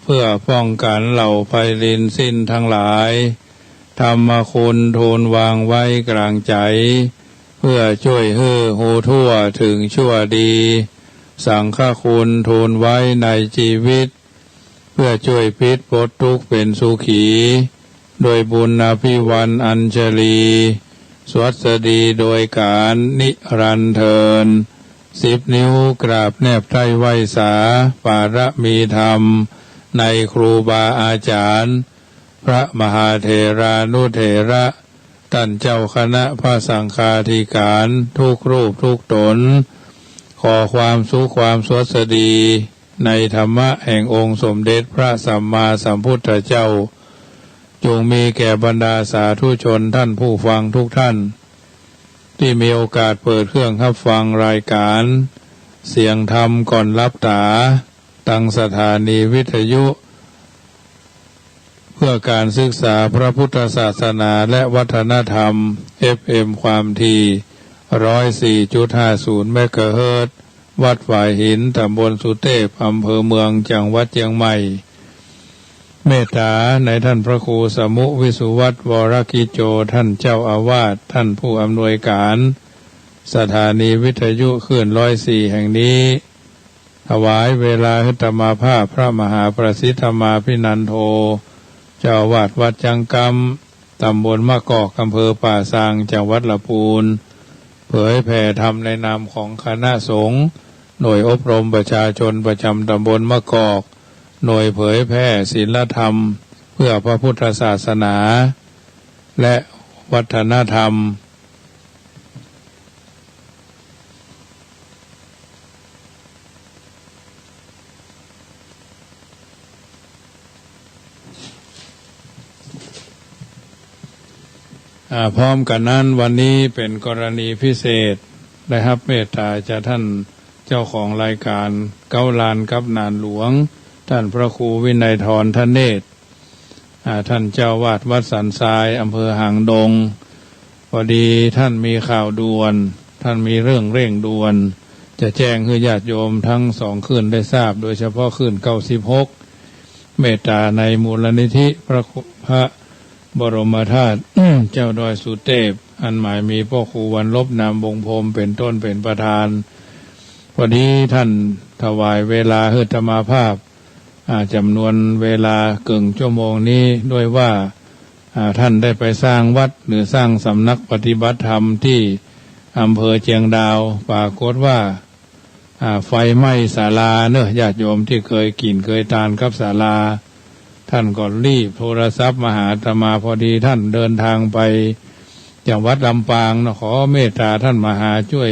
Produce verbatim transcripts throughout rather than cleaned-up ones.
เปื้อป้องกั๋นเหล่าไพลินสิ้นตังหลาย ธรรมคุณทูลวางไว้ก๋างใจ๋ เปื้อจ้วยหื้อฮู้ทั่วเถิงชั่วดี สังฆคุณทูลไว้ในจีวิต เปื้อจ้วยปิดป๊นตุ๊กข์เป๋นสุขี โดยบุญอภิวรรณอัญชลี สวัสดีโดยก๋านนิรันดร์เทอญ สิบนิ้วกราบแนบใต้ไหว้สา ปารมีธรรมในครูบาอาจ๋ารย์ พระมหาเถรานุเถระ ต้านเจ้าคณะพระสังฆาธิก๋านทุกรูปทุกต๋น ขอความสุขความสวัสดีในธรรมะแห่งองค์สมเด็จพระสัมมาสัมพุทธเจ้า จงมีแก่บรรดาสาธุชนต้านผู้ฟังทุกต้าน ตี้มีโอกาสเปิดเครื่องฮับฟังรายก๋านเสียงธรรมก่อนหลับต๋า ตางสถานีวิทยุ เพื่อก๋านศึกษาพระพุทธศาสนาและวัฒนธรรม เอฟเอ็ม ความถี่ ร้อยสี่จุดห้าศูนย์ เมกะเฮิรตซ์ วัดฝายหิน ต๋ำบลสุเตพ อำเภอเมือง จังหวัดเจียงใหม่ เมตต๋านายต้านพระครูสมุห์ วิสุวัฒน์ วรกิจโจ ต้านเจ้าอาวาส ต้านผู้อำนวยก๋าน สถานีวิทยุคลื่น ร้อยสี่ แห่งนี้ ถวายเวลาหื้ออาตมาภาพ พระมหาประสิทธิ์ธรรมาภินันโท เจ้าอาวาสวัดจังกำ ต๋ำบลมะกอก อำเภอป่าซาง จังหวัดลำปูน เผยแผ่ธรรมในนามของคณะสงฆ์ หน่วยอบรมประชาชนประจำต๋ำบลมะกอก หน่วยเผยแผ่ศีลธรรมเพื่อพระพุทธศาสนา และวัฒนธรรม อ่า พร้อมกั๋นนั้น วันนี้เป๋นกรณีพิเศษ ได้ฮับเมตต๋าจากต้านเจ้าของรายก๋าน เก๊าลานกับหนานหลวง ต้านพระครูวินัยธร ทเนศ อ่า ต้านเจ้าอาวาสวัดสันทราย อำเภอหางดง พอดีต้านมีข่าวด่วน ต้านมีเรื่องเร่งด่วน จะแจ้งหื้อญาติโยมตังสองคลื่นได้ทราบ โดยเฉพาะคลื่น เก้าสิบหก เมตต๋าในมูลนิธิพระคุ พระบรมธาตุ เจ้าดอยสุเตพ อันหมายมีพ่อครูวันลบ นามวงศ์พรหม เป๋นต้นเป๋นประธาน พอดีต้านถวายเวลาหื้ออาตมาภาพ อ่า จ๋ำนวนเวลาเกิ่งชั่วโมงนี้ด้วยว่า อ่า ต้านได้ไปสร้างวัดหรือสร้างสำนักปฏิบัติธรรมตี้อำเภอเจียงดาว ปรากฏว่า อ่า ไฟไหม้ศาลาเนาะ ญาติโยมตี้เกยกิ๋นเกยตานกับศาลา ต้านก็รีบโทรศัพท์มาหาอาตมา พอดีต้านเดินทางไปจังหวัดลำปางเนาะ ขอเมตต๋าต้านมหาจ้วย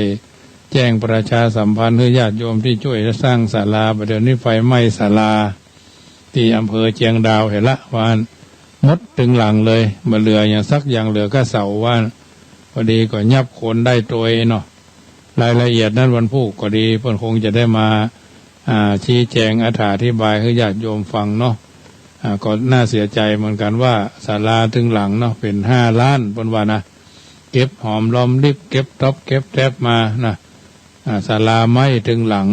แจ้งประชาสัมพันธ์หื้อญาติโยมตี้จ้วยสร้างศาลา บ่าเดี่ยวนี้ไฟไหม้ศาลาตี้อำเภอเจียงดาวหั้นละ ว่าหมดตึงหลังเลย บ่เหลือหยังสักอย่าง เหลือก้าเสา ว่า พอดีก็ยับคนได้ตวยเนาะ รายละเอียดนั้นวันพูกก็ดี เปิ้นคงจะได้มา อ่า ชี้แจงอธิบายหื้อญาติโยมฟังเนาะ อ่า ก็น่าเสียใจ๋เหมือนกั๋นว่าศาลาตึงหลังเนาะ เป๋นห้าล้าน เปิ้นว่านะ เก็บหอมรอมริบ เก็บต๊อบเก็บแต๊บมานะ อ่า ศาลาไหม้ตึงหลัง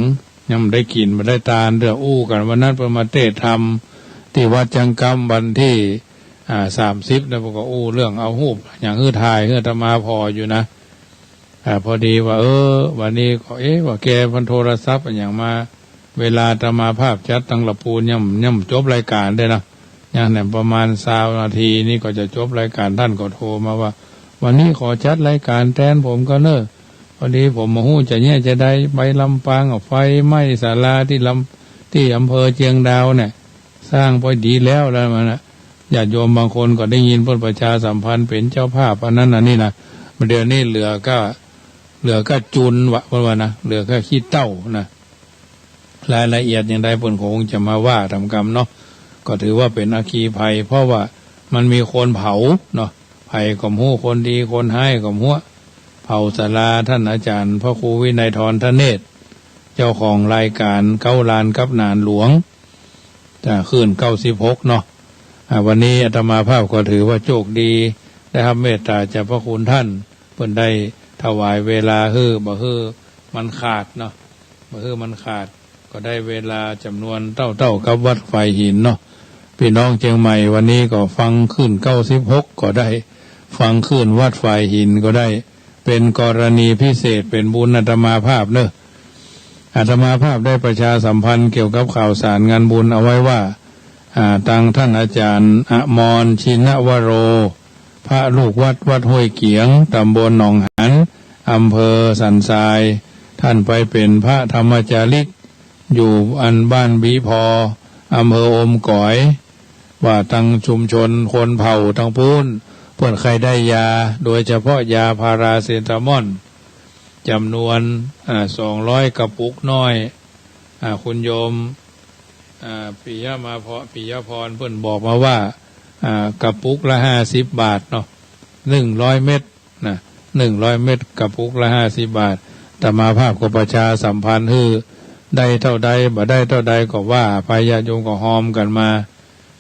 ยังบ่ได้กิ๋นบ่ได้ตานเตื้อ อู้กั๋นวันนั้นเปิ้นมาเตศน์ธรรมตี้วัดจังกำวันตี้ อ่า สามสิบนะ เปิ้นก็อู้เรื่องเอาฮูปหยังหื้อถ่ายหื้ออาตมาผ่ออยู่นะ อ่า พอดีว่า เออ วันนี้ก็ เอ๊ะ ว่าแกเปิ้นโทรศัพท์อะหยังมา เวลาอาตมาภาพจัดตังลำปูนยัง ยังบ่จบรายก๋านเตื้อนะ ยังแหนมประมาณซาวนาทีนี่ก็จะจบรายก๋าน ต้านก็โทรมาว่า วันนี้ขอจัดรายก๋านแตนผมก่อเน่อ พอดีผมบ่ฮู้จะเยียะจะใด ไปลำปางอะ ไฟไหม้ศาลาตี้ลำ ตี้อำเภอเจียงดาวเนี่ย สร้างไปดีแล้ว แล้วมันน่ะ ญาติโยมบางคนก็ได้ยินเปิ้นประชาสัมพันธ์เป๋นเจ้าภาพอันนั้นอันนี้นะ บ่าเดี่ยวนี้เหลือก้า เหลือก้าจุนวะ เปิ้นว่านะ เหลือก้าขี้เถ้านะ รายละเอียดอย่างใดเปิ้นคงจะมาว่าต๋ามกำเนาะ ก็ถือว่าเป๋นอัคคีภัย เพราะว่ามันมีคนเผาเนาะ ใผก็บ่ฮู้ คนดีคนฮ้ายก็บ่ฮู้ เผาศาลาต้านอาจ๋ารย์พระครูวินัยธร ทเนศ เจ้าของรายก๋านเก๊าลานกับหนานหลวง อ่า คลื่น เก้าสิบหก เนาะ อ่า วันนี้อาตมาภาพก็ถือว่าโชคดี ได้ฮับเมตต๋าจากพระคุณต้าน เปิ้นได้ถวายเวลาหื้อ บ่หื้อมันขาดเนาะ บ่หื้อมันขาด ก็ได้เวลาจ๋ำนวนเต้าๆ กับวัดฝายหินเนาะ ปี้น้องเจียงใหม่วันนี้ก็ฟังคลื่นเก้าสิบหกก็ได้ ฟังคลื่นวัดฝายหินก็ได้ เป๋นกรณีพิเศษ เป๋นบุญอาตมาภาพเนาะ อาตมาภาพได้ประชาสัมพันธ์เกี่ยวกับข่าวสารงานบุญเอาไว้ว่า อ่า ตังต้านอาจ๋ารย์อมร ชินวโร พระลูกวัดวัดห้วยเกี๋ยง ต๋ำบลหนองหาน อำเภอสันทราย ต้านไปเป๋นพระธรรมจาริก อยู่อันบ้านบีพอ อำเภออมก๋อย ว่าตังชุมชนคนเผ่าตังปู๊น เปิ้นใค่ได้ยา โดยเฉพาะยาพาราเซตามอล จ๋ำนวน อ่า สองร้อยกระปุกน้อย อ่า คุณโยม อ่า ปิยะมาพร ปิยะพร เปิ้นบอกมาว่า อ่า กระปุกละห้าสิบบาทเนาะ หนึ่งร้อยเม็ดนะ หนึ่งร้อยเม็ด กระปุกละห้าสิบบาท อาตมาภาพก็ประชาสัมพันธ์หื้อ ได้เต้าใด บ่ได้เต้าใดก็ว่าไป ญาติโยมก็ฮอมกั๋นมา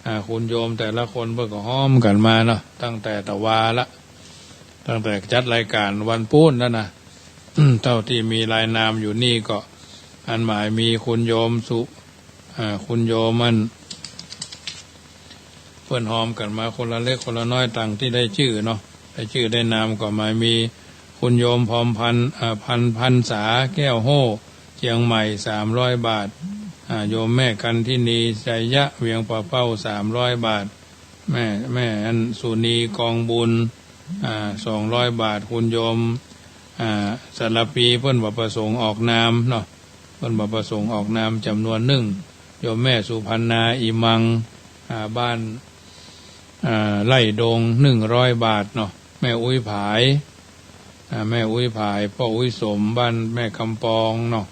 อ่า คุณโยมแต่ละคนเปิ้นก็ฮอมกั๋นมาเนาะ ตั้งแต่ตะวาละ ตั้งแต่จัดรายก๋านวันปู๊นนั่นนะ เต้าตี้มีรายนามอยู่นี่ก็ อันหมายมีคุณโยมสุ อ่า คุณโยมอัน เปิ้นฮอมกั๋นมาคนละเล็กคนละน้อย ตังตี้ได้จื้อเนาะ ได้จื้อได้นามก็หมายมี คุณโยมพรหมพันธ์ อ่า พัน พรรษา แก้วโฮ่ เจียงใหม่ สามร้อยบาท อ่า โยมแม่กันทินี ชัยยะ เวียงป่าเป้า สามร้อยบาท แม่ แม่อันสุนี กองบุญ อ่า สองร้อยบาท คุณโยม อ่า สารภี เปิ้นบ่ประสงค์ออกนามเนาะ เปิ้นบ่ประสงค์ออกนามจ๋ำนวนนึ่ง โยมแม่สุพรรณา อิมัง อ่า บ้าน อ่า ไร่ดง หนึ่งร้อยบาทเนาะ แม่อุ๊ยผาย อ่า แม่อุ๊ยผาย ป้ออุ๊ยสม บ้านแม่กำปองเนาะ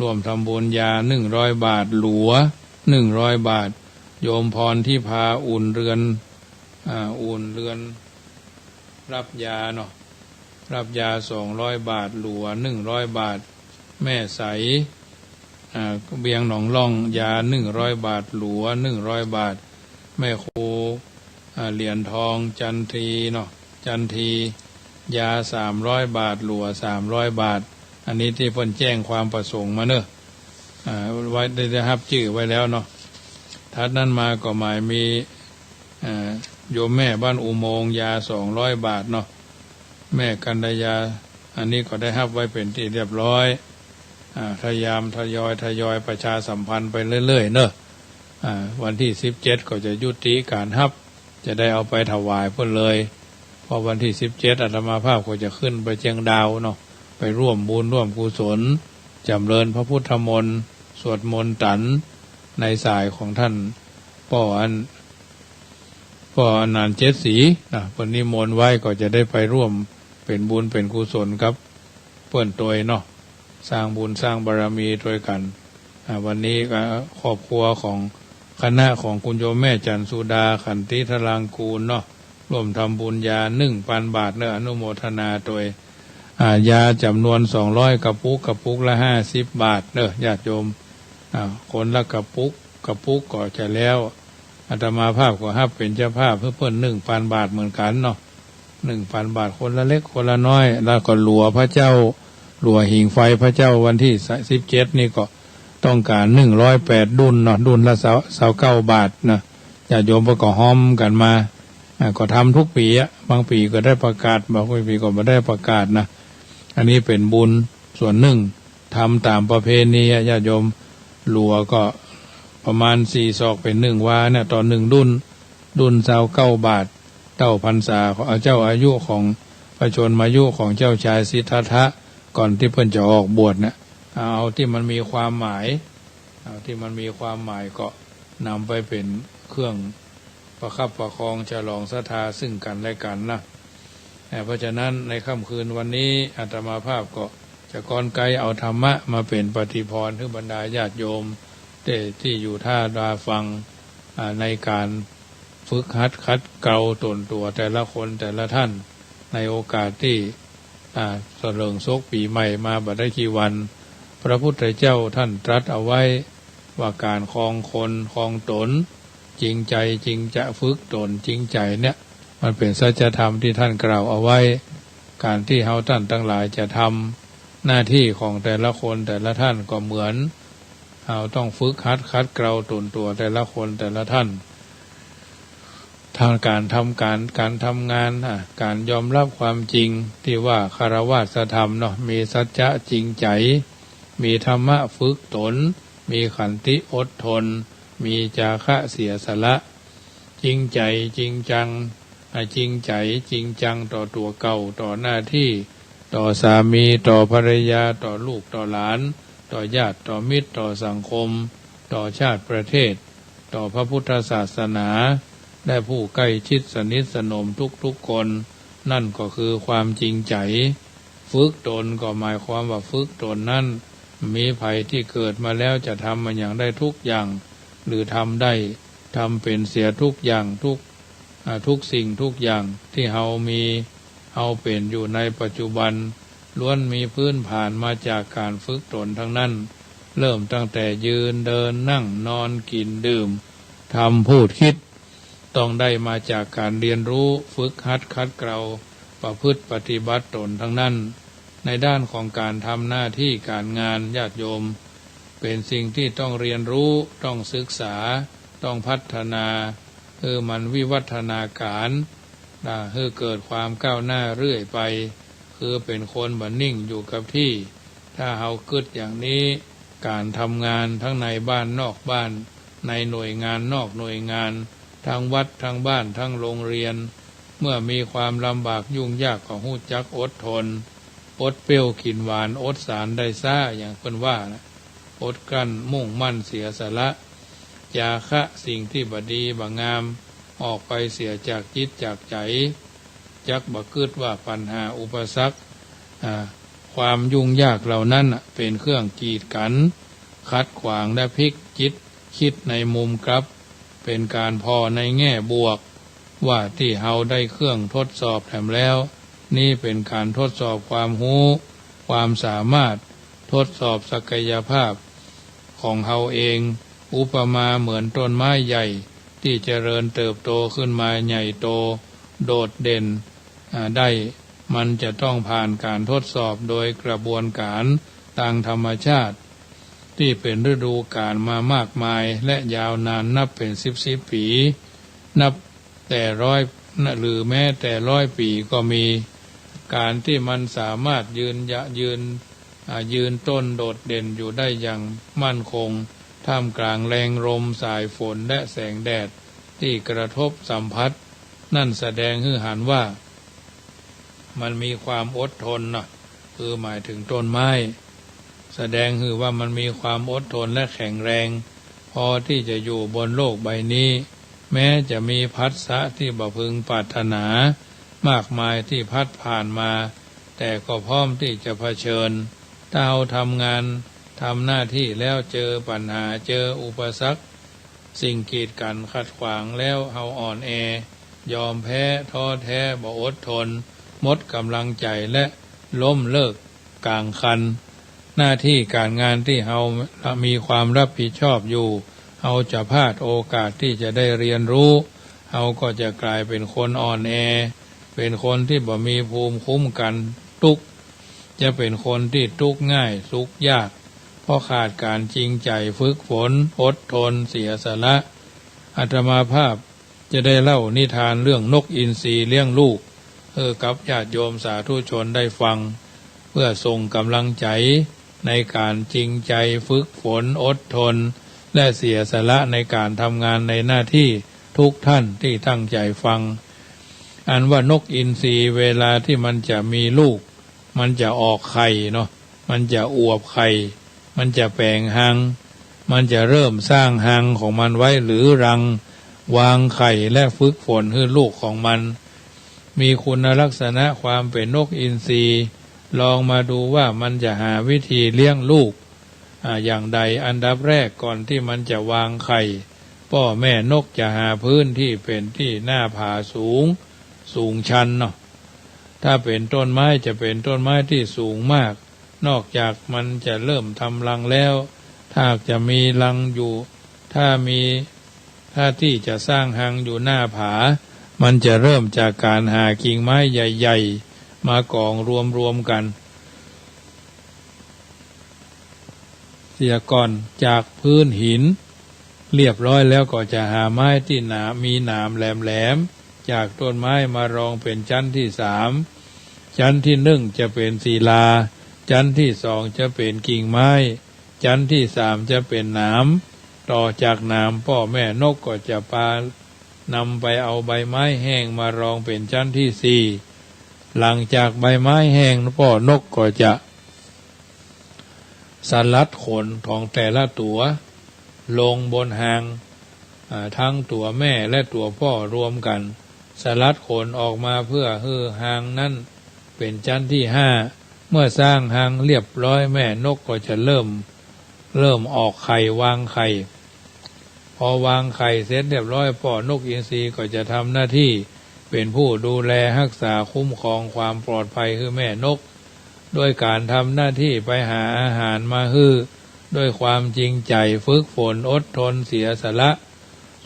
ร่วมทำบุญยา หนึ่งร้อยบาท หลัว หนึ่งร้อยบาท โยมพรทิพา อุ่นเรือน อ่า อุ่นเรือน รับยาเนาะ รับยา สองร้อยบาท หลัว หนึ่งร้อยบาท แม่ใส อ่า เวียงหนองล่อง ยา หนึ่งร้อยบาท หลัว หนึ่งร้อยบาท แม่ครู อ่า เหรียญทอง จันทีเนาะ จันที ยา สามร้อยบาท หลัว สามร้อยบาท อันนี้ตี้เปิ้นแจ้งความประสงค์มาเนาะ อ่า ไว้ได้ ได้ฮับจื้อไว้แล้วเนาะ ถัดนั้นมาก็หมายมี อ่า โยมแม่บ้านอุโมงค์ ยา สองร้อยบาทเนาะ แม่กัญญายา อันนี้ก็ได้ฮับไว้เป๋นตี้เรียบร้อย อ่า พยายามทยอย ทยอยประชาสัมพันธ์ไปเรื่อยๆ เนาะ อ่า วันตี้สิบเจ็ดก็จะยุติก๋านฮับ จะได้เอาไปถวายเปิ้นเลย เพราะวันตี้สิบเจ็ดอาตมาภาพก็จะขึ้นไปเจียงดาวเนาะ ไปร่วมบุญร่วมกุศล จ๋ำเริญพระพุทธมนต์ สวดมนต์ตรัสในสายของต้านป้ออัน ป้ออนันต์เจ็ดศรีนะ เปิ้นนิมนต์ไว้ ก็จะได้ไปร่วมเป๋นบุญเป๋นกุศลกับเปิ้นตวยเนาะ สร้างบุญสร้างบารมีตวยกั๋น อ่า วันนี้ก็ครอบครัวของคณะของคุณโยมแม่จันทร์สุดา ขันติธารางกูลเนาะ ร่วมทำบุญยา หนึ่งปันบาทเนาะ อนุโมทนาตวย อ่า ยาจ๋ำนวน สองร้อยกระปุก กระปุกละห้าสิบบาทเนาะ ญาติโยม อ่า คนละกระปุก กระปุกก็จะแล้ว อาตมาภาพก็ฮับเป๋นเจ้าภาพหื้อเปิ้น หนึ่งปันบาทเหมือนกั๋นเนาะ หนึ่งปันบาท คนละเล็กคนละน้อย แล้วก็หลัวพระเจ้า หลัวหิ่งไฟพระเจ้า วันตี้สิบเจ็ดนี่ก็ต้องก๋าน หนึ่งร้อยแปดดุ้นเนาะ ดุ้นละซาว ซาวเก้าบาทนะ ญาติโยมเปิ้นก็ฮอมกั๋นมา อ่า ก็ทำทุกปี๋อะ บางปี๋ก็ได้ประกาศ บางปี๋ก็บ่ได้ประกาศนะ อันนี้เป๋นบุญส่วนนึ่ง ทำต๋ามประเพณีอะ ญาติโยม หลัวก็ประมาณสี่ศอกเป๋นหนึ่งวาเนี่ย ต่อหนึ่งดุ้น ดุ้นซาวเก้าบาท เต้าพรรษาของ เจ้าอายุของพระชนมายุของเจ้าชายสิทธัตถะ ก่อนตี้เปิ้นจะออกบวชเนี่ย เอาตี้มันมีความหมาย เอาตี้มันมีความหมายก็นำไปเป๋นเครื่อง ประคับประคองฉลองศรัทธาซึ่งกั๋นและกั๋นนะ เอ่อ เพราะฉะนั้นในค่ำคืนวันนี้อาตมาภาพก็จะก๊อนไก๊เอาธรรมะมาเป๋นปฏิภรณ์หื้อบรรดาญาติโยมตี้ ตี้อยู่ต้าราฟัง อ่า ในก๋านฝึกหัดขัดเกลาตนตั๋วแต่ละคนแต่ละต้าน ในโอกาสตี้ อ่า เสลิงศกปี๋ใหม่มาบ่ได้กี่วัน พระพุทธเจ้าต้านตรัสเอาไว้ว่าก๋านครองคนครองต๋น จริงใจ๋จริงจะฝึกต๋นจริงใจ๋เนี่ย มันเป๋นสัจธรรมตี้ต้านกล่าวเอาไว้ ก๋านตี้เฮาต้านตังหลายจะทำหน้าตี้ของแต่ละคนแต่ละต้านก็เหมือน เฮาต้องฝึกหัดขัดเกลาต๋นตั๋วแต่ละคนแต่ละท่าน ทางก๋านทำก๋าน ก๋านทำงาน อ่ะ ก๋านยอมรับความจริงตี้ว่าคฤหัสถธรรมเนาะ มีสัจจะจริงใจ๋ มีธรรมะฝึกต๋น มีขันติอดทน มีจาคะเสียสละ จริงใจ๋จริงจัง อ่ะ จริงใจ๋จริงจังต่อตั๋วเก่า ต่อหน้าตี้ ต่อสามี ต่อภรรยา ต่อลูก ต่อหลาน ต่อญาติ ต่อมิตร ต่อสังคม ต่อชาติประเทศ ต่อพระพุทธศาสนา และผู้ใกล้ชิดสนิทสนมทุกๆ คน นั่นก็คือความจริงใจ๋ ฝึกต๋นก็หมายความว่าฝึกต๋นนั้น บ่มีใผตี้เกิดมาแล้วจะทำมาหยังได้ทุกอย่าง หรือทำได้ ทำเป๋นเสียทุกอย่าง ทุก อ่า ทุกสิ่งทุกอย่างตี้เฮามี เฮาเป๋นอยู่ในปัจจุบัน ล้วนมีพื้นฐานมาจากก๋านฝึกต๋นทั้งนั้น เริ่มตั้งแต่ยืน เดิน นั่ง นอน กิ๋น ดื่ม ทำ พูด คิด ต้องได้มาจากก๋านเรียนรู้ ฝึกหัดขัดเกลา ประพฤติปฏิบัติต๋นทั้งนั้น ในด้านของก๋านทำหน้าตี้ก๋านงาน ญาติโยม เป๋นสิ่งตี้ต้องเรียนรู้ ต้องศึกษา ต้องพัฒนา หื้อมันวิวัฒนาก๋าร นะ หื้อเกิดความก้าวหน้าเรื่อยไป คือเป๋นคนบ่นิ่งอยู่กับตี้ ถ้าเฮากึ๊ดอย่างนี้ ก๋านทำงานทั้งในบ้านนอกบ้าน ในหน่วยงานนอกหน่วยงาน ทั้งวัด ทั้งบ้าน ทั้งโรงเรียน เมื่อมีความลำบากยุ่งยากก็ฮู้จักอดทน อดเปรี้ยวกิ๋นหวาน อดสารได้ซ้า อย่างเปิ้นว่านะ อดกลั้น มุ่งมั่นเสียสละ จาคะสิ่งตี้บ่ดีบ่งาม ออกไปเสียจากจิตจากใจ๋ จักบ่กึ๊ดว่าปัญหาอุปสรรค อ่า ความยุ่งยากเหล่านั้นน่ะ เป๋นเครื่องกีดกั๋น ขัดขวางและพลิกจิตคิดในมุมกลับ เป๋นก๋านผ่อในแง่บวก ว่าตี้เฮาได้เครื่องทดสอบแถมแล้ว นี้เป๋นก๋านทดสอบความฮู้ ความสามารถ ทดสอบศักยภาพของเฮาเอง อุปมาเหมือนต้นไม้ใหญ่ตี้เจริญเติบโตขึ้นมาใหญ่โต โดดเด่น อ่า ได้ มันจะต้องผ่านก๋านทดสอบโดยกระบวนก๋ารตางธรรมชาติ ตี้เป๋นฤดูก๋าลมามากมายและยาวนานนับเป๋นสิบสิบปี๋ นับแต่ร้อย หรือแม้แต่ร้อยปี๋ก็มี ก๋านตี้มันสามารถยืนยะ ยืน อ่า ยืนต้นโดดเด่นอยู่ได้อย่างมั่นคง ท่ามกลางแรงลม สายฝน และแสงแดดตี้กระทบสัมผัส นั่นแสดงหื้อหันว่า มันมีความอดทนเนาะ คือหมายถึงต้นไม้ แสดงหื้อว่ามันมีความอดทนและแข็งแรง พอตี้จะอยู่บนโลกใบนี้ แม้จะมีผัสสะตี้บ่พึงปรารถนามากมายตี้พัดผ่านมา แต่ก็พร้อมตี้จะเผชิญ ถ้าเฮาทำงาน ทำหน้าตี้แล้วเจอปัญหา เจออุปสรรค สิ่งกีดกั๋นขัดขวางแล้วเฮาอ่อนแอ ยอมแพ้ ท้อแท้ บ่อดทน หมดก๋ำลังใจ๋ และล้มเลิกก๋างคัน หน้าตี้ก๋านงานตี้เฮามีความรับผิดชอบอยู่ เฮาจะพลาดโอกาสตี้จะได้เรียนรู้ เฮาก็จะก๋ายเป๋นคนอ่อนแอ เป๋นคนตี้บ่มีภูมิคุ้มกั๋น ตุ๊กข์ จะเป๋นคนตี้ตุ๊กข์ง่าย สุขยาก เพราะขาดก๋านจริงใจ๋ฝึกฝน อดทน เสียสละ อาตมาภาพจะได้เล่านิทานเรื่องนกอินทรีเลี้ยงลูก หื้อกับญาติโยมสาธุชนได้ฟัง เพื่อส่งก๋ำลังใจ๋ในก๋านจริงใจ๋ฝึกฝน อดทน และเสียสละในก๋านทำงานในหน้าตี้ ทุกท่านตี้ตั้งใจ๋ฟัง อันว่านกอินทรีเวลาตี้มันจะมีลูก มันจะออกไข่เนาะ มันจะอวบไข่ มันจะแป๋งรัง มันจะเริ่มสร้างรังของมันไว้ หรือรัง วางไข่และฝึกฝนหื้อลูกของมัน มีคุณลักษณะความเป๋นนกอินทรี ลองมาดูว่ามันจะหาวิธีเลี้ยงลูก อ่า อย่างใด อันดับแรกก่อนตี้มันจะวางไข่ ป้อแม่นกจะหาพื้นตี้เป๋นตี้หน้าผาสูง สูงชันเนาะ ถ้าเป๋นต้นไม้จะเป๋นต้นไม้ตี้สูงมาก นอกจากมันจะเริ่มทำรังแล้ว ถ้าหากจะมีรังอยู่ ถ้ามี ถ้าตี้จะสร้างรังอยู่หน้าผา มันจะเริ่มจากก๋านหากิ่งไม้ใหญ่ๆ มาก๋องรวมๆ กั๋น เสียก่อนจากพื้นหินเรียบร้อยแล้ว ก็จะหาไม้ตี้หนาม มีหนามแหลมๆ จากต้นไม้มารองเป๋นชั้นตี้สาม ชั้นตี้นึ่งจะเป๋นศิลา ชั้นตี้สองจะเป๋นกิ่งไม้ ชั้นตี้สามจะเป๋นหนาม ต่อจากหนามป้อแม่นกก็จะปา นำไปเอาใบไม้แห้งมารองเป๋นชั้นตี้สี่ หลังจากใบไม้แห้งป้อนกก็จะสลัดขนของแต่ละตั๋วลงบนฮาง อ่า ทั้งตั๋วแม่และตั๋วป้อรวมกั๋น สลัดขนออกมาเพื่อหื้อฮางนั้นเป๋นชั้นตี้ห้า เมื่อสร้างฮางเรียบร้อย แม่นกก็จะเริ่ม เริ่มออกไข่ วางไข่ พอวางไข่เสร็จเรียบร้อย ป้อนกอินทรีก็จะทำหน้าตี้เป๋นผู้ดูแลฮักษาคุ้มครองความปลอดภัยหื้อแม่นก ด้วยก๋านทำหน้าตี้ไปหาอาหารมาหื้อ ด้วยความจริงใจ๋ ฝึกฝน อดทน เสียสละ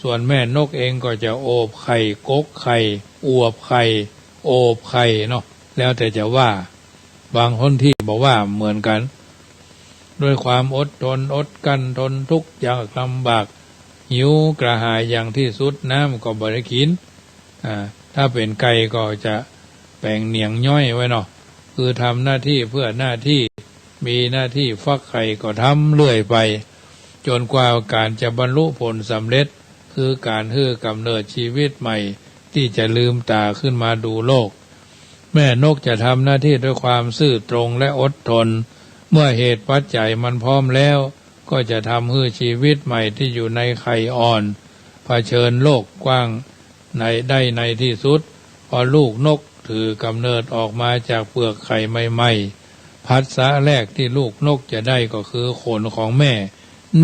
ส่วนแม่นกเองก็จะโอบไข่ กกไข่ อวบไข่ โอบไข่เนาะ แล้วแต่จะว่า บางท้องตี้บอกว่าเหมือนกั๋น ด้วยความอดทน อดกลั้น ทนทุกข์ยากลำบาก หิวกระหายอย่างตี้สุด น้ำก็บ่ได้กิ๋น อ่า ถ้าเป๋นไก่ก็จะแป๋งเหนียงย้อยไว้เนาะ คือทำหน้าตี้เพื่อหน้าตี้ มีหน้าตี้ฟักไข่ก็ทำเรื่อยไป จ๋นกว่าก๋านจะบรรลุผลสำเร็จ คือก๋านหื้อก๋ำเนิดจีวิตใหม่ ตี้จะลืมต๋าขึ้นมาดูโลก แม่นกจะทำหน้าตี้ด้วยความซื่อตรงและอดทน เมื่อเหตุปัจจัยมันพร้อมแล้ว ก็จะทำหื้อจีวิตใหม่ตี้อยู่ในไข่อ่อน เผชิญโลกกว้างใน ได้ในตี้สุด พอลูกนกถือก๋ำเนิดออกมาจากเปลือกไข่ใหม่ๆ ผัสสะแรกตี้ลูกนกจะได้ก็คือขนของแม่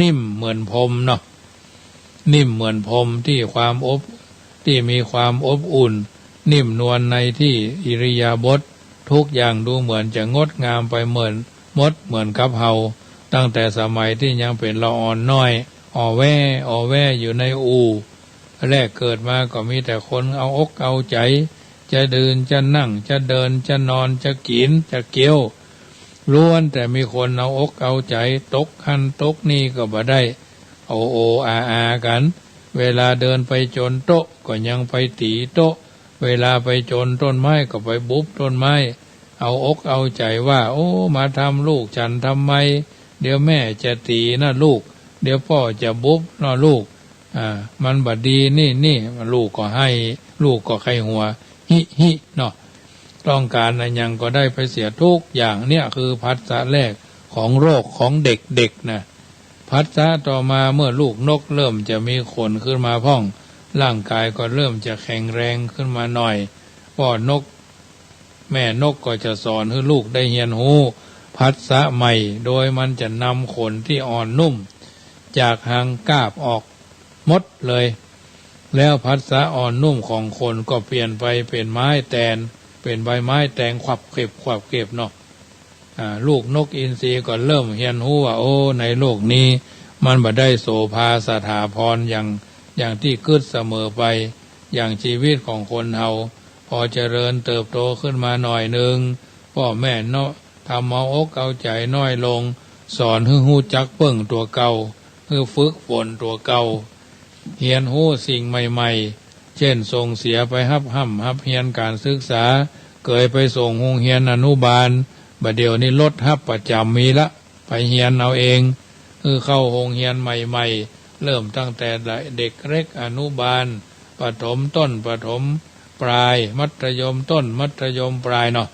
นิ่มเหมือนพรมเนาะ นิ่มเหมือนพรมตี้ความอบ ตี้มีความอบอุ่น นิ่มนวลในตี้อิริยาบถ ทุกอย่างดูเหมือนจะงดงามไปเหมือน หมดเหมือนกับเฮา ตั้งแต่สมัยตี้ยังเป๋นละอ่อนน้อย อ่อแว่ อ่อแว่อยู่ในอู่ แรกเกิดมาก็มีแต่คนเอาอกเอาใจ๋ จะยืน จะนั่ง จะเดิน จะนอน จะกิ๋น จะเกี้ยว ล้วนแต่มีคนเอาอกเอาใจ๋ ตกหั้นตกนี่ก็บ่ได้ เอาโออาอากั๋น เวลาเดินไปจนโต๊ะก็ยังไปตี๋โต๊ะ เวลาไปจนต้นไม้ก็ไปบุบต้นไม้ เอาอกเอาใจ๋ว่า โอ้ มาทำลูกฉันทำไม เดี๋ยวแม่จะตี๋นะลูก เดี๋ยวป้อจะบุบนะลูก อ่า มันบ่ดีนี่ นี่ ลูกก็ไห้ ลูกก็ใค่หัว ฮิ ฮิ เนาะ ต้องก๋านอะหยังก็ได้ไปเสียทุกอย่าง เนี่ยคือผัสสะแรกของโลกของเด็กๆ นะ ผัสสะต่อมาเมื่อลูกนกเริ่มจะมีขนขึ้นมาพ่อง ร่างกายก็เริ่มจะแข็งแรงขึ้นมาหน่อย ป้อนก แม่นกก็จะสอนหื้อลูกได้เฮียนฮู้ผัสสะใหม่ โดยมันจะนำขนตี้อ่อนนุ่มจากฮางกาบออกหมดเลย แล้วผัสสะอ่อนนุ่มของขนก็เปลี่ยนไปเป๋นไม้แตน เป๋นใบไม้แตงขวับเก็บขวับเก็บเนาะ อ่า ลูกนกอินทรีก็เริ่มเฮียนฮู้ว่า โอ้ ในโลกนี้มันบ่ได้โสภาสถาพรอย่าง อย่างตี้กึ๊ดเสมอไป อย่างจีวิตของคนเฮา พอเจริญเติบโตขึ้นมาหน่อยนึ่ง ป้อแม่เนาะ ทำเอาอกเอาใจ๋น้อยลง สอนหื้อฮู้จักเปิ้งตั๋วเก่า หื้อฝึกฝนตั๋วเก่า เฮียนฮู้สิ่งใหม่ๆ เจ้นส่งเสียไปฮับฮ่ำฮับเฮียนก๋านศึกษา เกยไปส่งโฮงเฮียนอนุบาล บ่าเดี่ยวนี้รถฮับประจ๋ำมีละ ไปเฮียนเอาเอง หื้อเข้าโฮงเฮียนใหม่ๆ เริ่มตั้งแต่เด็กเล็กอนุบาล ประถมต้น ประถมปลาย มัธยมต้น มัธยมปลายเนาะ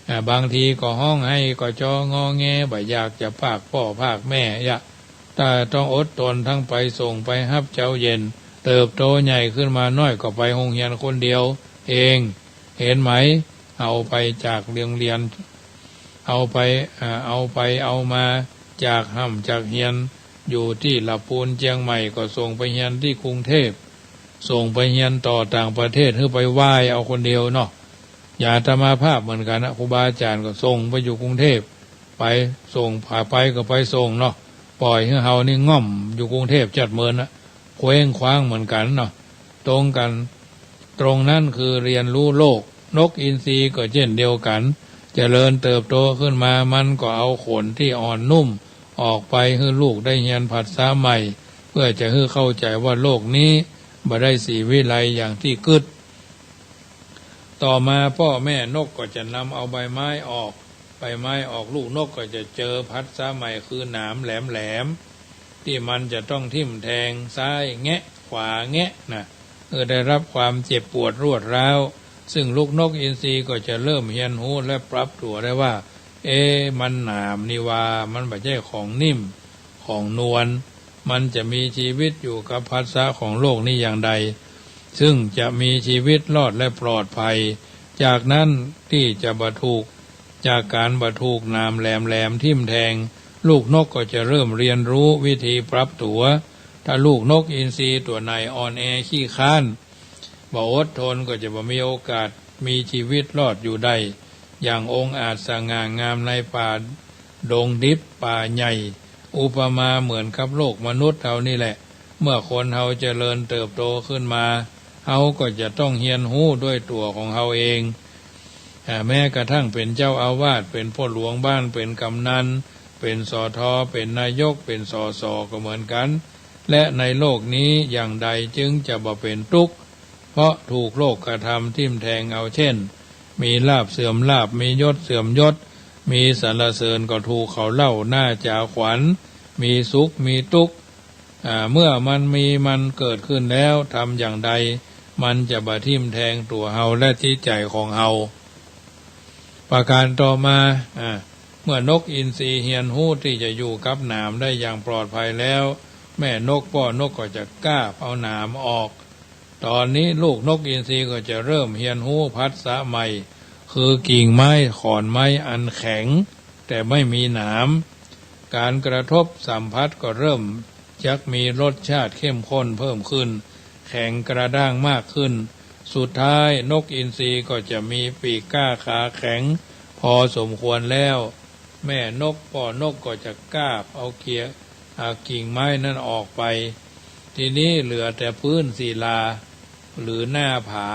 อ่า บางทีก็ฮ้องไห้ก็จองอแง บ่อยากจะปากป้อปากแม่ยะ แต่ต้องอดทนทั้งไปส่งไปฮับเจ๊าเย็น เติบโตใหญ่ขึ้นมาน้อยก็ไปโฮงเฮียนคนเดียวเอง เห็นไหม เอาไปจากโฮงเฮียน เอาไป อ่า เอาไปเอามาจากฮ่ำจากเฮียน อยู่ตี้ละปูนเจียงใหม่ก็ส่งไปเฮียนตี้กรุงเทพ ส่งไปเฮียนต่อต่างประเทศ หื้อไปว่ายเอาคนเดียวเนาะ อย่างอาตมาภาพเหมือนกั๋นนะ ครูบาอาจ๋ารย์ก็ส่งไปอยู่กรุงเทพ ไปส่ง ผาไปก็ไปส่งเนาะ ป่อยหื้อเฮานี่ง่อมอยู่กรุงเทพจัดเมินนะ เคว้งคว้างเหมือนกั๋นเนาะ ตรงกั๋น ตรงนั้นคือเฮียนฮู้โลก นกอินทรีก็เจ้นเดียวกั๋น เจริญเติบโตขึ้นมา มันก็เอาขนตี้อ่อนนุ่ม ออกไปหื้อลูกได้เฮียนผัสสะใหม่ เพื่อจะหื้อเข้าใจ๋ว่าโลกนี้บ่ได้ศรีวิไลอย่างตี้กึ๊ด ต่อมาป้อแม่นกก็จะนำเอาใบไม้ออก ใบไม้ออก ลูกนกก็จะเจอผัสสะใหม่คือหนามแหลมๆ ตี้มันจะต้องทิ่มแทง ซ้ายแงะ ขวาแงะนะ เออ ได้รับความเจ็บปวดรวดร้าว ซึ่งลูกนกอินทรีก็จะเริ่มเฮียนฮู้และปรับตั๋วได้ว่า เอ๊ะ มันหนามนี่ว่า มันบ่ใจ้ของนิ่ม ของนวล มันจะมีชีวิตอยู่กับผัสสะของโลกนี้อย่างใด ซึ่งจะมีชีวิตรอดและปลอดภัย จากนั้นตี้จะบ่ถูก จากก๋านบ่ถูกหนามแหลมๆ ทิ่มแทง ลูกนกก็จะเริ่มเฮียนฮู้วิธีปรับตั๋ว ถ้าลูกนกอินทรีตั๋วไหนอ่อนแอขี้คร้าน บ่อดทนก็จะบ่มีโอกาสมีชีวิตรอดอยู่ได้อย่างองอาจสง่างามในป่าดงดิบป่าใหญ่ อุปมาเหมือนกับโลกมนุษย์เฮานี่แหละ เมื่อคนเฮาเจริญเติบโตขึ้นมา เฮาก็จะต้องเฮียนฮู้ด้วยตั๋วของเฮาเอง อ่า แม้กระทั่งเป๋นเจ้าอาวาส เป๋นป้อหลวงบ้าน เป๋นกำนัน เป๋น สท เป๋นนายก เป๋น สส ก็เหมือนกั๋น และในโลกนี้อย่างใดจึงจะบ่เป๋นตุ๊กข์ เพราะถูกโลกธรรมทิ่มแทงเอา เช่น มีลาภเสื่อมลาภ มียศเสื่อมยศ มีสรรเสริญก็ถูกเขาเล่าหน้าจ๋าขวัญ มีสุข มีตุ๊กข์ อ่า เมื่อมันมีมันเกิดขึ้นแล้ว ทำอย่างใดมันจะบ่ทิ่มแทงตั๋วเฮาและจิตใจ๋ของเฮา ประการต่อมา อ่า เมื่อนกอินทรีเฮียนฮู้ตี้จะอยู่กับหนามได้อย่างปลอดภัยแล้ว แม่นกป้อนกก็จะกาบเอาหนามออก ต๋อนนี้ลูกนกอินทรีก็จะเริ่มเฮียนฮู้ผัสสะใหม่ คือกิ่งไม้ขอนไม้อันแข็ง แต่ไม่มีหนาม ก๋านกระทบสัมผัสก็เริ่มจักมีรสชาติเข้มข้นเพิ่มขึ้น แข็งกระด้างมากขึ้น สุดท้ายนกอินทรีก็จะมีปีกก้าขาแข็งพอสมควรแล้ว แม่นกป้อนกก็จะกาบเอาเกีย อ่า กิ่งไม้นั้นออกไป ทีนี้เหลือแต่พื้นศิลา หรือหน้าผา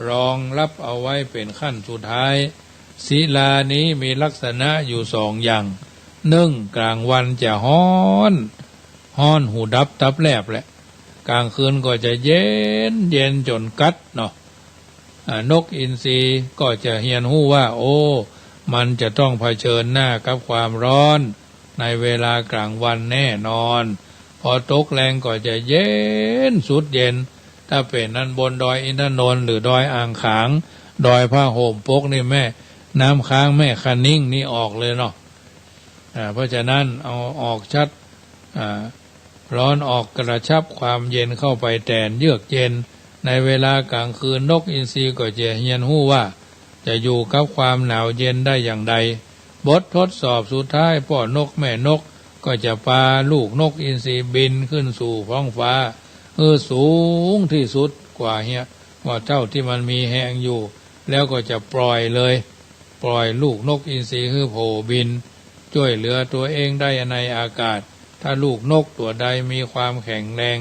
รองรับเอาไว้เป๋นขั้นสุดท้าย ศิลานี้มีลักษณะอยู่สองอย่าง นึ่ง ก๋างวันจะฮ้อน ฮ้อนหูดับตับแลบแหละ ก๋างคืนก็จะเย็น เย็นจ๋นกั๊ดเนาะ อ่า นกอินทรีก็จะเฮียนฮู้ว่า โอ้ มันจะต้องเผชิญหน้ากับความฮ้อนในเวลาก๋างวันแน่นอน พอตกแลงก็จะเย็นสุดเย็น ถ้าเป๋นอันบนดอยอินทนนท์หรือดอยอ่างขาง ดอยผ้าห่มปกนี่แม่น้ำค้างแม่คะนิ้งนี่ออกเลยเนาะ อ่า เพราะฉะนั้นเอาออกชัด อ่า ฮ้อนออกกระชับความเย็นเข้าไปแตน เยือกเย็น ในเวลาก๋างคืนนกอินทรีก็จะเฮียนฮู้ว่าจะอยู่กับความหนาวเย็นได้อย่างใด บททดสอบสุดท้ายป้อนกแม่นกก็จะปาลูกนกอินทรีบินขึ้นสู่ท้องฟ้า เออ สูงตี้สุดกว่าเหีย ว่าเต้าตี้มันมีแฮงอยู่ แล้วก็จะปล่อยเลย ปล่อยลูกนกอินทรีหื้อโผบิน จ้วยเหลือตั๋วเองได้ในอากาศ ถ้าลูกนกตั๋วใดมีความแข็งแรง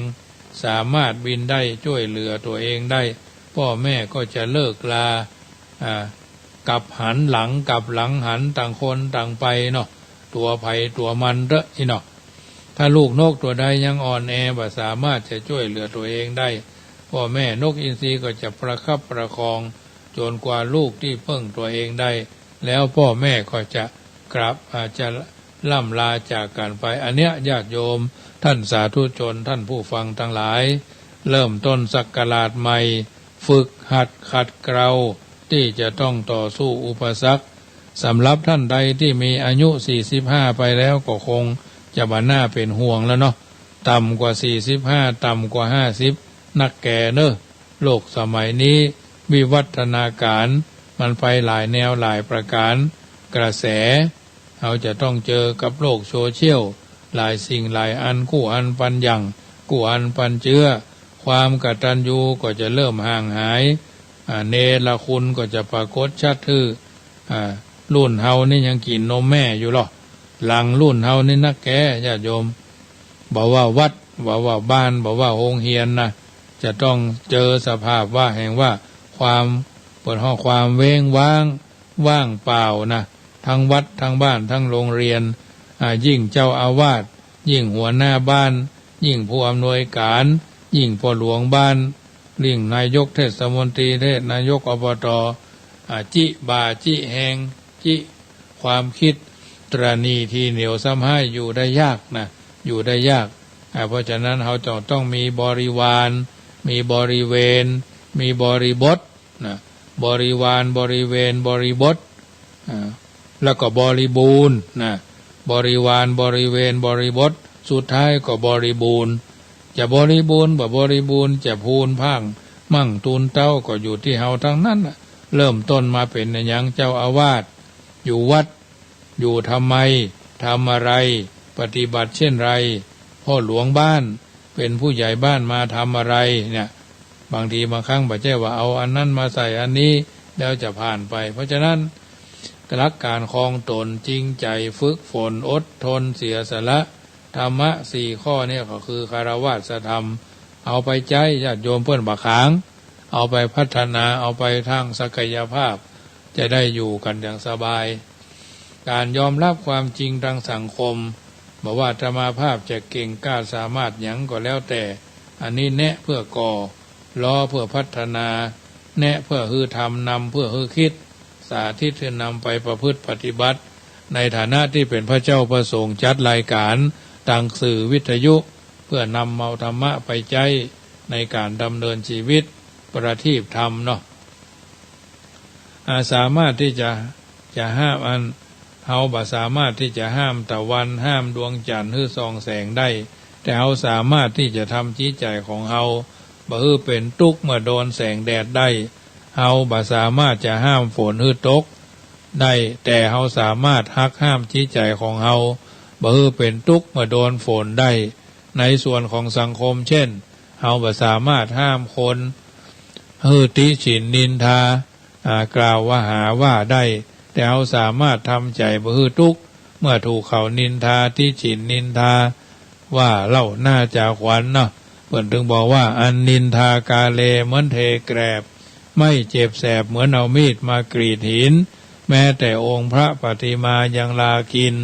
สามารถบินได้ จ้วยเหลือตั๋วเองได้ ป้อแม่ก็จะเลิกลา อ่า กลับหันหลัง กลับหลังหัน ต่างคนต่างไปเนาะ ตั๋วใผตั๋วมันเต๊อะอี้เนาะ ถ้าลูกนกตั๋วใดยังอ่อนแอ บ่สามารถจะจ้วยเหลือตั๋วเองได้ ป้อแม่นกอินทรีก็จะประคับประคอง จ๋นกว่าลูกตี้เปิ้งตั๋วเองได้ แล้วป้อแม่ก็จะกลับ อ่า จะล่ำลาจากกั๋นไป อันเนี้ยญาติโยม ท่านสาธุชน ท่านผู้ฟังตังหลาย เริ่มต้นศักราชใหม่ ฝึกหัดขัดเกลาตี้จะต้องต่อสู้อุปสรรค สำหรับท่านใดตี้มีอายุสี่สิบห้าไปแล้วก็คงจะบ่น่าเป๋นห่วงแล้วเนาะ ต่ำกว่าสี่สิบห้า ต่ำกว่าห้าสิบ นักแก่เน้อ โลกสมัยนี้วิวัฒนาก๋ารมันไปหลายแนวหลายประก๋าร กระแส เฮาจะต้องเจอกับโลกโซเชียล หลายสิ่งหลายอัน กู้อันปันหยั่ง กู้อันปันเจื้อ ความกตัญญูก็จะเริ่มห่างหาย อ่า เนรคุณก็จะปรากฏชัดหื้อ อ่า รุ่นเฮานี่ยังกิ๋นนมแม่อยู่ลอ หลังรุ่นเฮานี่นักแก่ญาติโยม บ่ว่าวัด บ่ว่าบ้าน บ่ว่าโฮงเฮียนนะ จะต้องเจอสภาพว่าแห่งว่าความ เปิ้นฮ้องความเว้งว้าง ว่างเปล่านะ ทั้งวัด ทั้งบ้าน ทั้งโฮงเฮียน อ่า ยิ่งเจ้าอาวาส ยิ่งหัวหน้าบ้าน ยิ่งผู้อำนวยการ ยิ่งป้อหลวงบ้าน ยิ่งนายกเทศมนตรีเทศ นายก อบต อ่า จิบ่า จิแฮง จิความกึ๊ด ตระหนี่ ถี่เหนี่ยว ซ้ำฮ้าย อยู่ได้ยากนะ อยู่ได้ยาก อ่า เพราะฉะนั้น เฮาจะต้องมีบริวาร มีบริเวณ มีบริบท นะ บริวาร บริเวณ บริบท อ่า แล้วก็บริบูรณ์ นะ บริวาร บริเวณ บริบท สุดท้ายก็บริบูรณ์ จะบริบูรณ์บ่บริบูรณ์ จะพูนพ่างมั่งตูนเต๊า ก็อยู่ตี้เฮาตังนั้นน่ะ เริ่มต้นมาเป๋นอะหยัง เจ้าอาวาส อยู่วัด อยู่ทำไม ทำอะไร ปฏิบัติเจ้นไร ป้อหลวงบ้าน เป๋นผู้ใหญ่บ้านมาทำอะไรเนี่ย บางทีบางครั้งบ่ใจ้ว่าเอาอันนั้นมาใส่อันนี้ แล้วจะผ่านไป เพราะฉะนั้น หลักก๋านครองต๋น จริงใจ๋ ฝึกฝน อดทน เสียสละ ธรรมะสี่ข้อเนี่ยก็คือฆราวาสธรรม เอาไปใจ๊ ญาติโยมเปิ้นบ่ขาง เอาไปพัฒนา เอาไปตางศักยภาพ จะได้อยู่กั๋นอย่างสบาย ก๋านยอมฮับความจริงตางสังคม บ่ว่าอาตมาภาพจะเก่งกล้าสามารถหยังก็แล้วแต่ อันนี้แนะเพื่อก่อ ล้อเพื่อพัฒนา แนะเพื่อหื้อทำ นำเพื่อหื้อกึ๊ด สาธิตหื้อนำไปประพฤติปฏิบัติ ในฐานะตี้เป๋นพระเจ้าพระสงฆ์ จัดรายก๋านตางสื่อวิทยุ เพื่อนำเอาธรรมะไปใจ๊ในก๋านดำเนินชีวิต ประทีปธรรมเนาะ อ่า สามารถตี้จะ จะห้ามอัน เฮาบ่สามารถตี้จะห้ามตะวัน ห้ามดวงจั๋นทร์หื้อส่องแสงได้ แต่เฮาสามารถตี้จะทำจิตใจ๋ของเฮาบ่หื้อเป๋นตุ๊กข์เมื่อโดนแสงแดดได้ เฮาบ่สามารถจะห้ามฝนหื้อตกได้ แต่เฮาสามารถหักห้ามจิตใจ๋ของเฮาบ่หื้อเป๋นตุ๊กข์เมื่อโดนฝนได้ ในส่วนของสังคม เจ้น เฮาบ่สามารถห้ามคนหื้อติฉินนินทา อ่า กล่าวว่าหาว่าได้ แต่เฮาสามารถทำใจ๋บ่หื้อตุ๊กข์ เมื่อถูกเขานินทา ติฉินนินทา ว่าเล่าหน้าจ๋าขวัญเนาะ เปิ้นจึงบอกว่า อันนินทากาเลเหมือนเทแกรบ ไม้เจ็บแสบเหมือนเอามีดมากรีดหิน แม้แต่องค์พระปฏิมายังลากิน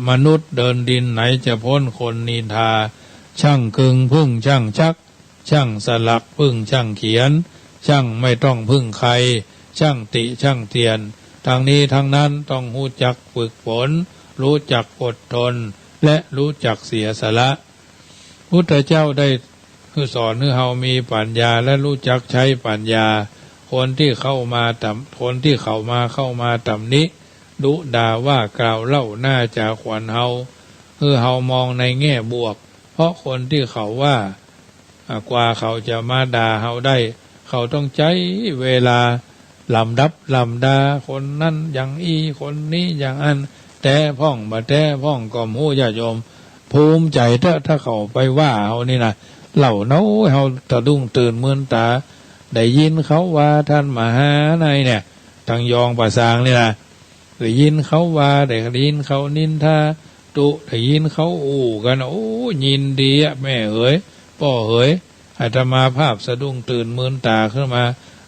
มนุษย์เดินดินไหนจะพ้นคนนินทา ช่างกึงผึ้งช่างชัก ช่างสลักผึ้งช่างเขียน ช่างไม่ต้องพึ่งใคร ช่างติช่างเตียน ทั้งนี้ทั้งนั้นต้องฮู้จักฝึกฝน รู้จักอดทน และรู้จักเสียสละ พุทธเจ้าได้สอนหื้อเฮามีปัญญาและรู้จักใจ๊ปัญญา คนตี้เข้ามาตำ คนตี้เข้ามา เข้ามาตำหนิ ดุด่าว่ากล่าวเล่าหน้าจ๋าขวัญเฮา หื้อเฮามองในแง่บวก เพราะคนตี้เขาว่า อ่า กว่าเขาจะมาด่าเฮาได้ เขาต้องใจ๊เวลา ลำดับลำดา คนนั้นอย่างอี้ คนนี้อย่างอั้น แต๊พ่องบ่แต๊พ่องก็บ่ฮู้ ญาติโยม ภูมิใจ๋เต๊อะ ถ้าเขาไปว่าเฮานี่นะ เล่าเนาะ เฮาสะดุ้งตื่นมืนต๋า ได้ยินเขาว่าต้านมหาในเนี่ย ตางยองป่าซางนี่นะ ได้ยินเขาว่า ได้ยินเขานินทา ตุ๊ ได้ยินเขาอู้กั๋น โอ้ ยินดีอะ แม่เหย ป้อเหย อาตมาภาพสะดุ้งตื่นมืนต๋าขึ้นมา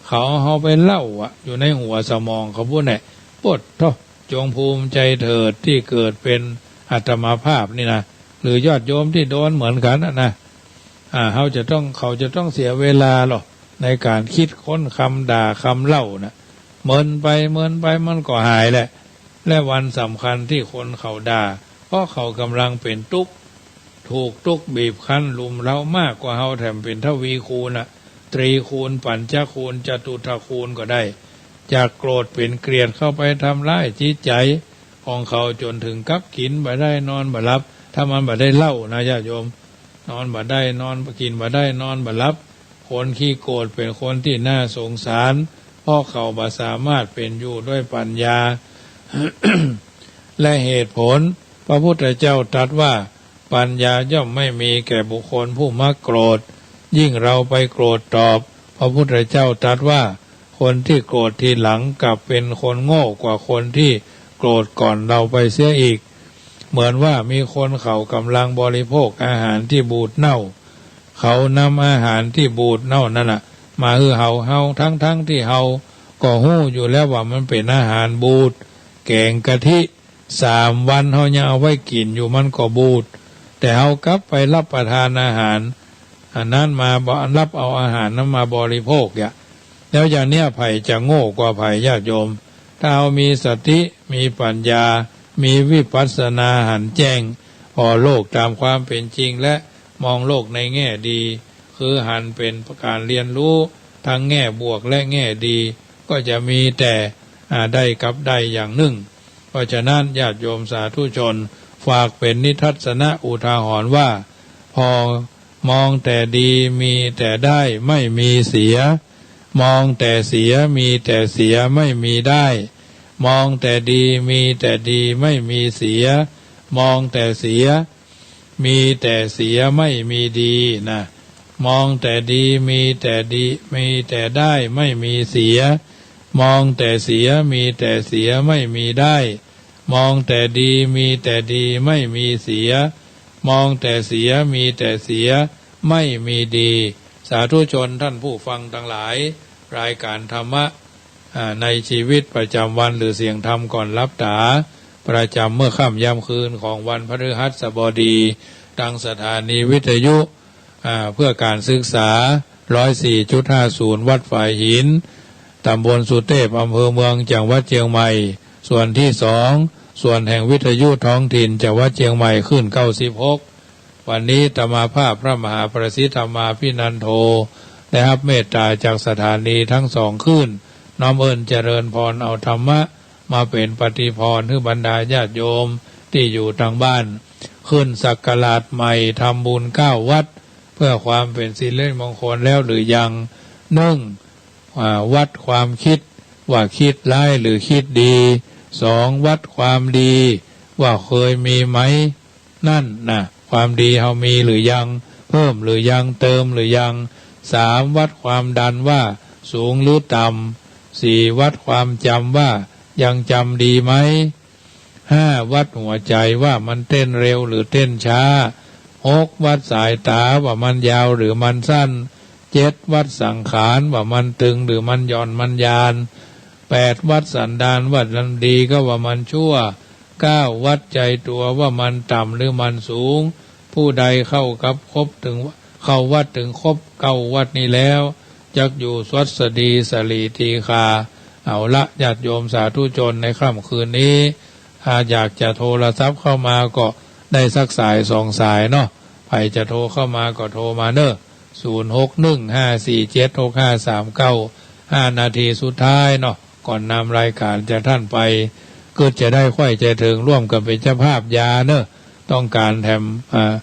เขาเอาเฮาไปเล่าอะ อยู่ในหัวสมองเขาปู้นแหละ โป๊ดโธ่ จงภูมิใจ๋เถิดตี้เกิดเป๋นอาตมาภาพนี่นะ หรือญาติโยมตี้โดนเหมือนกั๋นน่ะนะ อ่า เฮาจะต้อง เขาจะต้องเสียเวลาเหรอ ในก๋านกึ๊ดค้นกำด่ากำเล่าน่ะ เมินไปเมินไปมันก็หายแหละ และวันสำคัญตี้คนเขาด่า เพราะเขาก่ำลังเป๋นตุ๊กข์ ถูกตุ๊กข์บีบคั้นรุมเร้ามากกว่าเฮาแถมเป๋นทวีคูณน่ะ ตรีคูณ ปัญจคูณ จตุตถคูณก็ได้ จากโกรธเป๋นเกลียดเข้าไปทำร้ายจิตใจ๋ของเขาจ๋นเถิงกับกิ๋นบ่ได้นอนบ่หลับ ถ้ามันบ่ได้เล่านะญาติโยม นอนบ่ได้นอน กิ๋นบ่ได้นอนบ่หลับ คนขี้โกรธเป๋นคนตี้น่าสงสาร เพราะเขาบ่สามารถเป๋นอยู่ด้วยปัญญา และเหตุผล พระพุทธเจ้าตรัสว่า ปัญญาย่อมไม่มีแก่บุคคลผู้มักโกรธ ยิ่งเราไปโกรธตอบ พระพุทธเจ้าตรัสว่า คนตี้โกรธทีหลังกลับเป๋นคนโง่กว่าคนตี้โกรธก่อนเราไปเสียอีก เหมือนว่ามีคนเขาก่ำลังบริโภคอาหารตี้บูดเน่า เขานำอาหารตี้บูดเน่านั้นน่ะ มาหื้อเฮา เฮา ทั้งๆ ตี้เฮาก็ฮู้อยู่แล้วว่ามันเป๋นอาหารบูด แก๋งกะทิ สามวันเฮายังเอาไว้กิ๋นอยู่มันก็บูด แต่เฮากลับไปรับประทานอาหารอันนั้นมา บ่ รับเอาอาหารนั้นมาบริโภคเยียะ แล้วอย่างเนี้ยใผจะโง่กว่าใผญาติโยม ถ้าเฮามีสติ มีปัญญา มีวิปัสสนาหันแจ้งผ่อโลกต๋ามความเป๋นจริง และมองโลกในแง่ดี คือหันเป๋นก๋านเฮียนฮู้ทั้งแง่บวกและแง่ดี ก็จะมีแต่ อ่า ได้กับได้อย่างนึ่ง เพราะฉะนั้นญาติโยมสาธุชน ฝากเป๋นนิทัศนะอุทาหรณ์ว่า ผ่อ มองแต่ดีมีแต่ได้ไม่มีเสีย มองแต่เสียมีแต่เสียไม่มีได้ มองแต่ดีมีแต่ดีไม่มีเสีย มองแต่เสีย มีแต่เสียไม่มีดีนะ มองแต่ดีมีแต่ดี มีแต่ได้ไม่มีเสีย มองแต่เสียมีแต่เสียไม่มีได้ มองแต่ดีมีแต่ดีไม่มีเสีย มองแต่เสียมีแต่เสียไม่มีดี สาธุชนท่านผู้ฟังตังหลาย รายก๋านธรรมะ อ่า ในชีวิตประจ๋ำวัน หรือเสียงธรรมก่อนหลับต๋า ประจ๋ำเมื่อค่ำยามคืนของวันพฤหัสบดี ตางสถานีวิทยุ อ่า เพื่อก๋านศึกษา ร้อยสี่จุดห้าศูนย์ วัดฝายหิน ต๋ำบลสุเตพ อำเภอเมือง จังหวัดเจียงใหม่ ส่วนตี้สอง ส่วนแห่งวิทยุท้องถิ่นจังหวัดเจียงใหม่ คลื่นเก้าสิบหก วันนี้อาตมาภาพพระมหาประสิทธิ์ธรรมาภินันโท ได้ฮับเมตต๋าจากสถานีตึงสองคลื่น น้อมเอิ้นเจริญพรเอาธรรมะมาเป๋นปฏิภรณ์หื้อบรรดาญาติโยมตี้อยู่ตางบ้าน ขึ้นศักราชใหม่ ทำบุญเก้าวัด เพื่อความเป๋นสิริมงคลแล้วหรือยัง นึ่ง อ่า วัดความคิดว่าคิดร้ายหรือคิดดี สอง วัดความดีว่าเคยมีไหม นั่นนะ ความดีเฮามีหรือยัง เพิ่มหรือยัง เติมหรือยัง สาม วัดความดันว่าสูงหรือต่ำ สี่ วัดความจ๋ำว่ายังจ๋ำดีไหม ห้า วัดหัวใจ๋ว่ามันเต้นเร็วหรือเต้นช้า หก วัดสายต๋าว่ามันยาวหรือมันสั้น เจ็ด วัดสังขารว่ามันตึงหรือมันหย่อนมันยาน แปด วัดสันดานว่ามันดีก็ว่ามันชั่ว เก้า วัดใจตั๋วว่ามันต่ำหรือมันสูง ผู้ใดเข้ากับครบตึง เข้าวัดตึงครบเก้าวัดนี้แล้ว จักอยู่สวัสดีสลีทีคา เอาละ ญาติโยมสาธุชน ในค่ำคืนนี้ ถ้าอยากจะโทรศัพท์เข้ามาก็ได้สักสายสองสายเนาะ ใผจะโทรเข้ามาก็โทรมาเน้อ ศูนย์ หก หนึ่ง ห้า สี่ เจ็ด หก ห้า สาม เก้า ห้านาทีสุดท้ายเนาะ ก่อนนำรายก๋านจากต้านไป กึ๊ดจะได้ใค่ใจ๋เถิงร่วมกั๋นเป๋นเจ้าภาพยาเน้อ ต้องก๋านแถม อ่า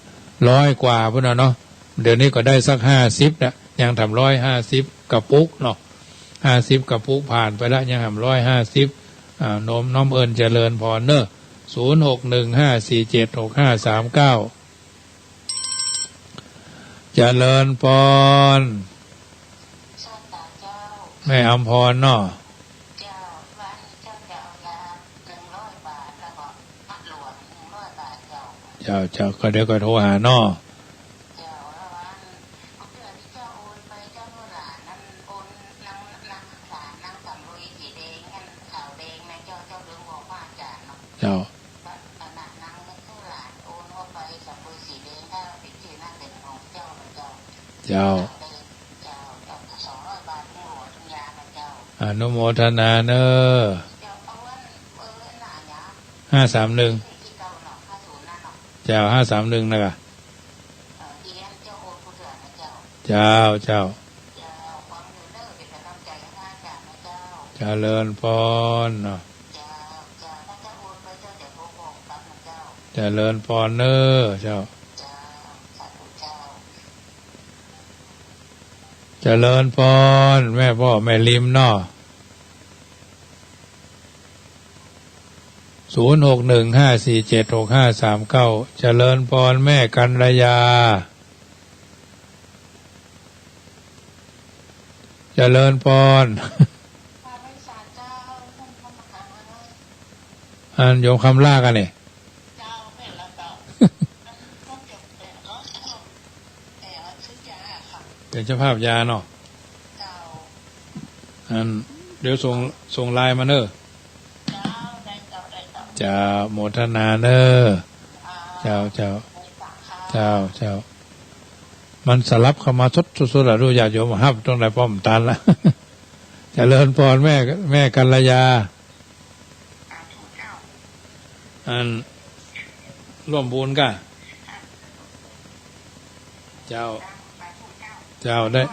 ร้อยกว่าพุ้นน่ะเนาะ เดี๋ยวนี้ก็ได้สักห้าสิบละ ยังแถมร้อยห้าสิบกระปุกเนาะ ห้าสิบกระปุกผ่านไปละ ยังแถมร้อยห้าสิบ อ่า น้อม น้อมเอิ้นเจริญพรเน้อ ศูนย์ หก หนึ่ง ห้า สี่ เจ็ด หก ห้า สาม เก้า เจริญพร แม่อำพรเนาะ เจ้า ว่านี่เจ้าจะเอายาหนึ่งร้อยบาท แล้วก็พัดหลวงหนึ่งร้อยบาท เจ้า เจ้า เจ้า ก็เดี๋ยวก็โทรหาเนาะ เจ้า แล้วว่าอันเดือนที่เจ้าโอนไป เจ้า โน่นล่ะ นั่นโอนนาง นางสาร นางสำลุยสีแดง อันขาวแดงนะเจ้า เจ้าลืมบอกว่าอาจารย์เนาะ เจ้า อันนั้นนาง เจ้า อนุโมทนาเน้อ ห้าสามหนึ่ง เจ้า ห้าสามหนึ่ง นะกะ เจ้า เจ้า เจริญพรเนาะ เจริญพรเน้อ เจ้า เจริญพร แม่ป้อแม่ริมเนาะ ศูนย์ หก หนึ่ง ห้า สี่ เจ็ด หก ห้า สาม เก้า เจริญพรแม่กัญญา เจริญพร อันโยมคำล่ากั๋นนี่ เป๋นเจ้าภาพยาเนาะ อันเดี๋ยวส่ง ส่งไลน์มาเน้อ เจ้า โมทนาเน่อ เจ้า เจ้า เจ้า เจ้า มันสลับเข้ามาสดๆ อะ ดูญาติโยมฮับตรงไหนป้อมตันละ เจริญพรแม่ แม่กัลยา อันร่วมบุญก้า เจ้า เจ้าได้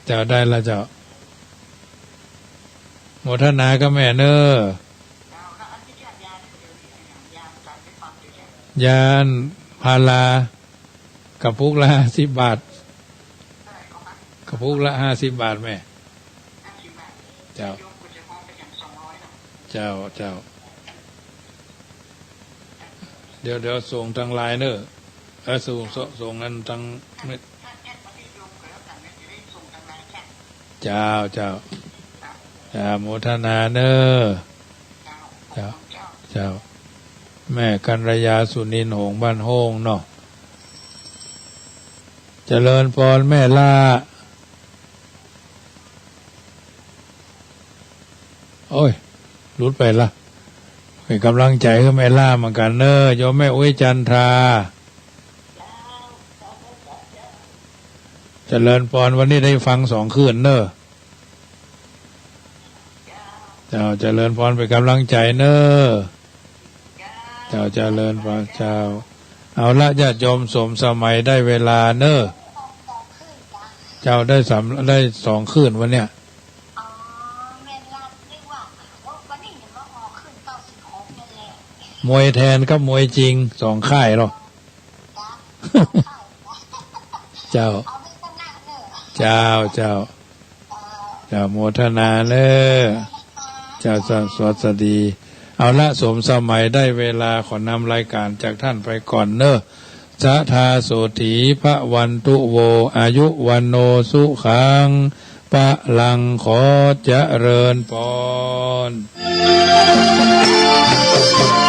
เจ้าได้ละเจ้า โมทนากับแม่เน่อ ยาพารา กระปุกละห้าสิบบาท กระปุกละห้าสิบบาทแม่ เจ้า เจ้า เจ้า เดี๋ยว เดี๋ยวส่งตางไลน์เน่อ เออ ส่ง ส่ง ส่งอันตาง เจ้า เจ้า เจ้า โมทนาเน่อ เจ้า เจ้า แม่กัลยา สุนินทร์ หงส์บ้านโฮ่งเนาะ เจริญพรแม่ล่า โอ้ย หลุดไปละ เป็นกำลังใจ๋หื้อแม่ล่าเหมือนกั๋นเน่อ โยมแม่อุ๊ยจันทรา เจริญพร วันนี้ได้ฟังสองคืนเน่อ เจ้า เจริญพร เป็นกำลังใจ๋เน่อ เจ้า เจริญพร เจ้า เอาละ ญาติโยมสมสมัยได้เวลาเน่อ เจ้า ได้สาม ได้สองคืนวันเนี้ย มวยแทนกับมวยจริง สองค่ายเหรอ เจ้า เจ้า เจ้า เจ้า โมทนาเน่อ เจ้า สวัสดี เอาละ สมสมัยได้เวลา ขอนำรายการจากท่านไปก่อนเน่อ สะทาโสตถี ภะวันตุ โว อายุ วัณโณ สุขัง พะลัง ขอเจริญพร